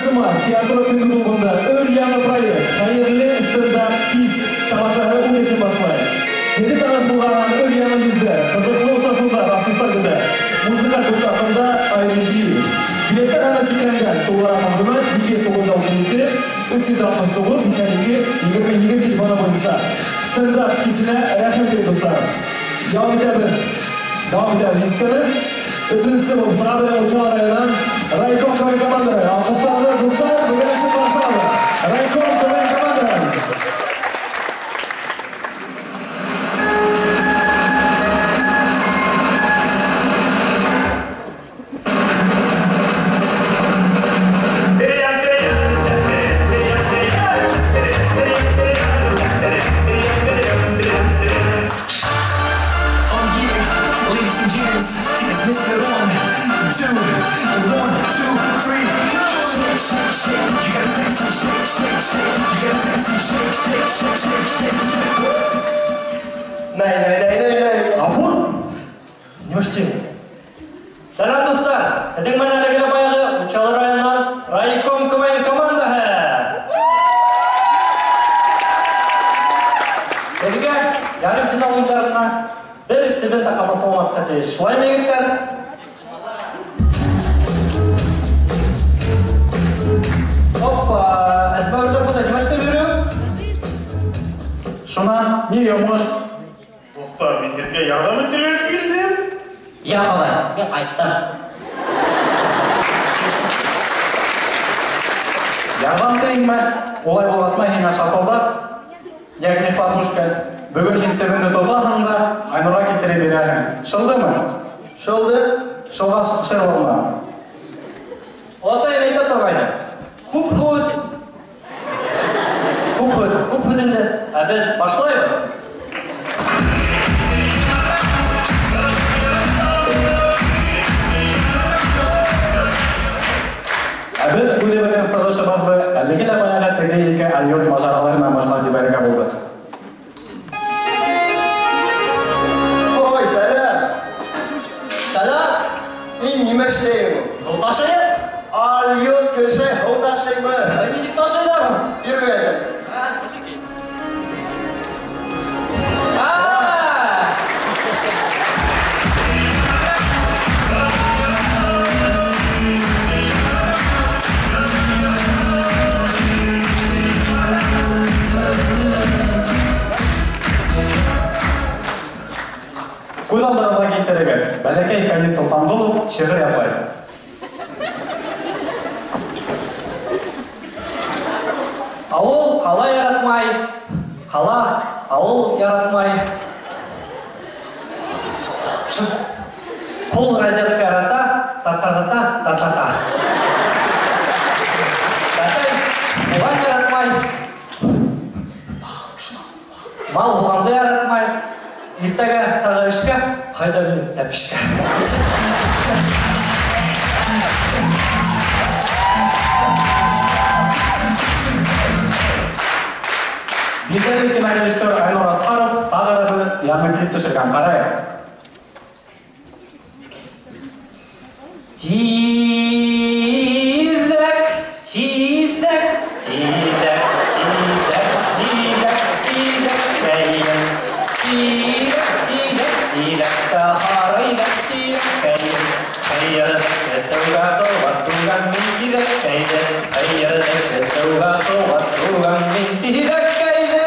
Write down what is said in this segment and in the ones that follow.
12 март театр төнге клубында өр-яңы проект «Хәйерле стендап кис» тамашаһы үҙ эшен башлай. Инде таныш булған өр-яңы йөҙҙәр, ҡыҙыҡлы осрашыуҙар, асыштар көтә. Музыка туҡтатында Айрин. Билеттар һаны сикләнгән. Тулыраҡ мәғлүмәт 2 932 369 82 22 телефоны буйынса. Стендап кисенә рәхмәт, дуҫтар. Дауам итәбеҙ. Дауам итәбеҙ. Искәне. Өсөнсө булып сығады Учалы районынан Райком КВН командасы. Алҡыштарҙы, дуҫтар, бергәләшеп ҡаршы алабыҙ. Райком КВН командасы. Oh yeah, ladies and gents, it's Mr. One, two, one, two, three, come on! Shake, shake, shake, you got a sexy shake, shake, shake, you got a sexy shake, shake, shake, shake, shake, shake. Ней, ней, ней, ней, ней. Ғәфүр? Нимә эшләйһең? Сәләм, дуҫтар! Һеҙҙең менән әлеге лә баяғы Учалы районынан Райком КВН командаһы. Беҙгә ярым финал уйындарына бер эшсеҙҙән дә ҡамасауламаҫҡа тейеш. Шулаймы, егеттәр? Опа, әзмәүерләр бында нимә эшләп йөрөй? Шунан, ни йомош? Дуҫтар, мин һеҙгә ярҙам итергә килдем. Я Хоҙай, мин ҡайттым. Ярҙам тиңме? Улай булғас, мә һиңә шапылдап, йәғни хлопушка. Бөгөн һин себенде тотаһың да Айнурға килтереп бирәһең. Шылдымы? Шылды. Шылғас шыр булма. Атайым әйтә торғайны. Күп һүҙ. Күп һүҙ, күп һүҙ инде. Ә беҙ башлайбыҙ. Ә беҙ үҙебеҙҙең сығышыбыҙҙы әлеге лә баяғы теге ике алйот мажаралары менән башлап ебәрергә булдыҡ. Ой, сәләм! Сәләм! Мин нимә эшләйем? Һыу ташыйым. Алйот кеше һыу ташыймы? Ә нисек ташыйҙар? Биргә әле. А! Күҙ алдығыҙға килтерегеҙ. Бәләкәй Фәнис Солтанғолов шиғыр ятлай. Ауыл ҡала яратмай, ҡала ауыл яратмай. Ҡул розетка ярата, та-та-та-та, та-та-та. Тәтәй һуған яратмай, мал һуғанды яратмай. Иртәгә тағы эшкә, ҡайҙа минең тәпешкә. Билгеле кинорежиссер Айнур Асҡаров тағы ла бер яңы клип төшөргән. Ҡарайыҡ. Тиҙәк, тиҙәк, тиҙәк, тиҙәк, тиҙәк, тиҙәк, кәйем. Тиҙәк, тиҙәк, тиҙәк, һарыйҙак, тиҙәк, кәйем. Ҡайырҙы көтөүгә тыуғас туған мин тиҙәк кәйҙе. Ҡайырҙы көтөүгә тыуғас туған мин тиҙәк кәйҙе.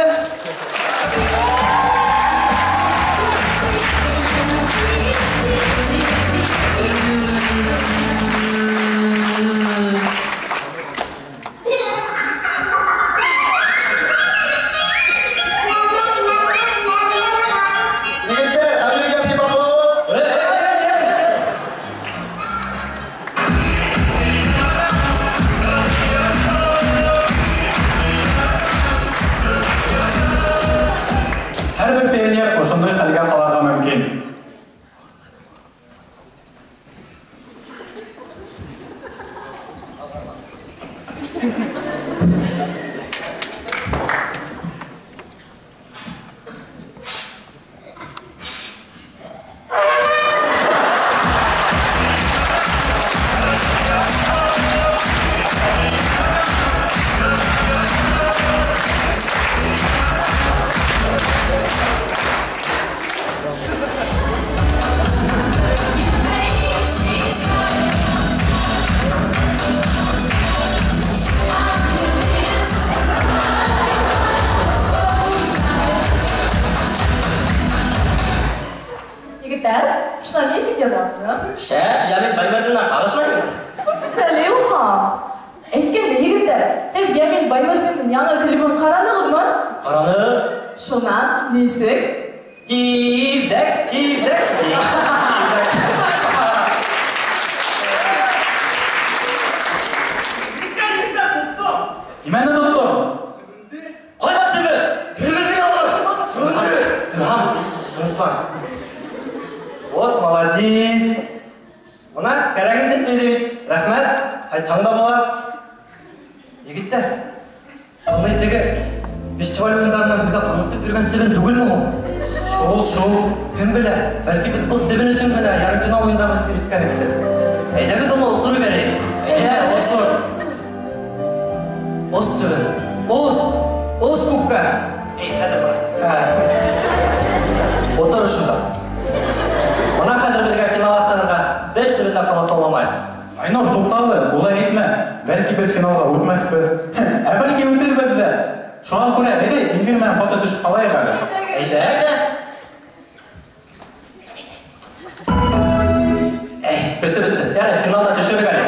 Егеттәр, американский поплавок. Һәр бер пионер ошондай хәлгә ҡалырға мөмкин. Йәмил Баймырҙиндан ҡалышмай. Сәлим ха. Әйткәндә, егеттәр, һеҙ Йәмил Баймырҙиндың яңы клибын ҡаранығыҙмы? Ҡараныҡ. Шунан нисек? Тиҙәк, тиҙәк, тиҙәк. Егеттәр, тоттом. Нимәне тоттоң? Ҡайҙа себен? Бирегеҙ миңә уны. Себенде. Илһам, онотма. Вот, молодец. Бына кәрәгеңде эшләне бит. Рәхмәт. Ҡайтһаң да була. Егеттәр, бындай теге фестиваль уйындарынан беҙгә ҡаңғыртып йөрөгән себен түгелме ул? Шул, шул. Кем белә, бәлки беҙ был себен өсөн генә ярымфинал уйындарына килеп еткәнбеҙҙер. Әйҙәгеҙ уны осороп ебәрәйек. Әйҙә, осор. Ос себен. Ос. Ос күккә. Эй, хәҙер бына. Ултыр ошонда. Бына хәҙер беҙгә финалға сығырға бер себен дә ҡамасауламай. Айнур, туҡтале, улай әйтмә. Бәлки беҙ финалға үтмәҫбеҙ. Ә бәлки үтербеҙ ҙә. Шуға күрә, әйҙә, Эльвира менән фото төшөп ҡалайыҡ әле. Әйҙә, әйҙә. Эй, бесеп бөттө. Ярай, финалда төшөрөк әле.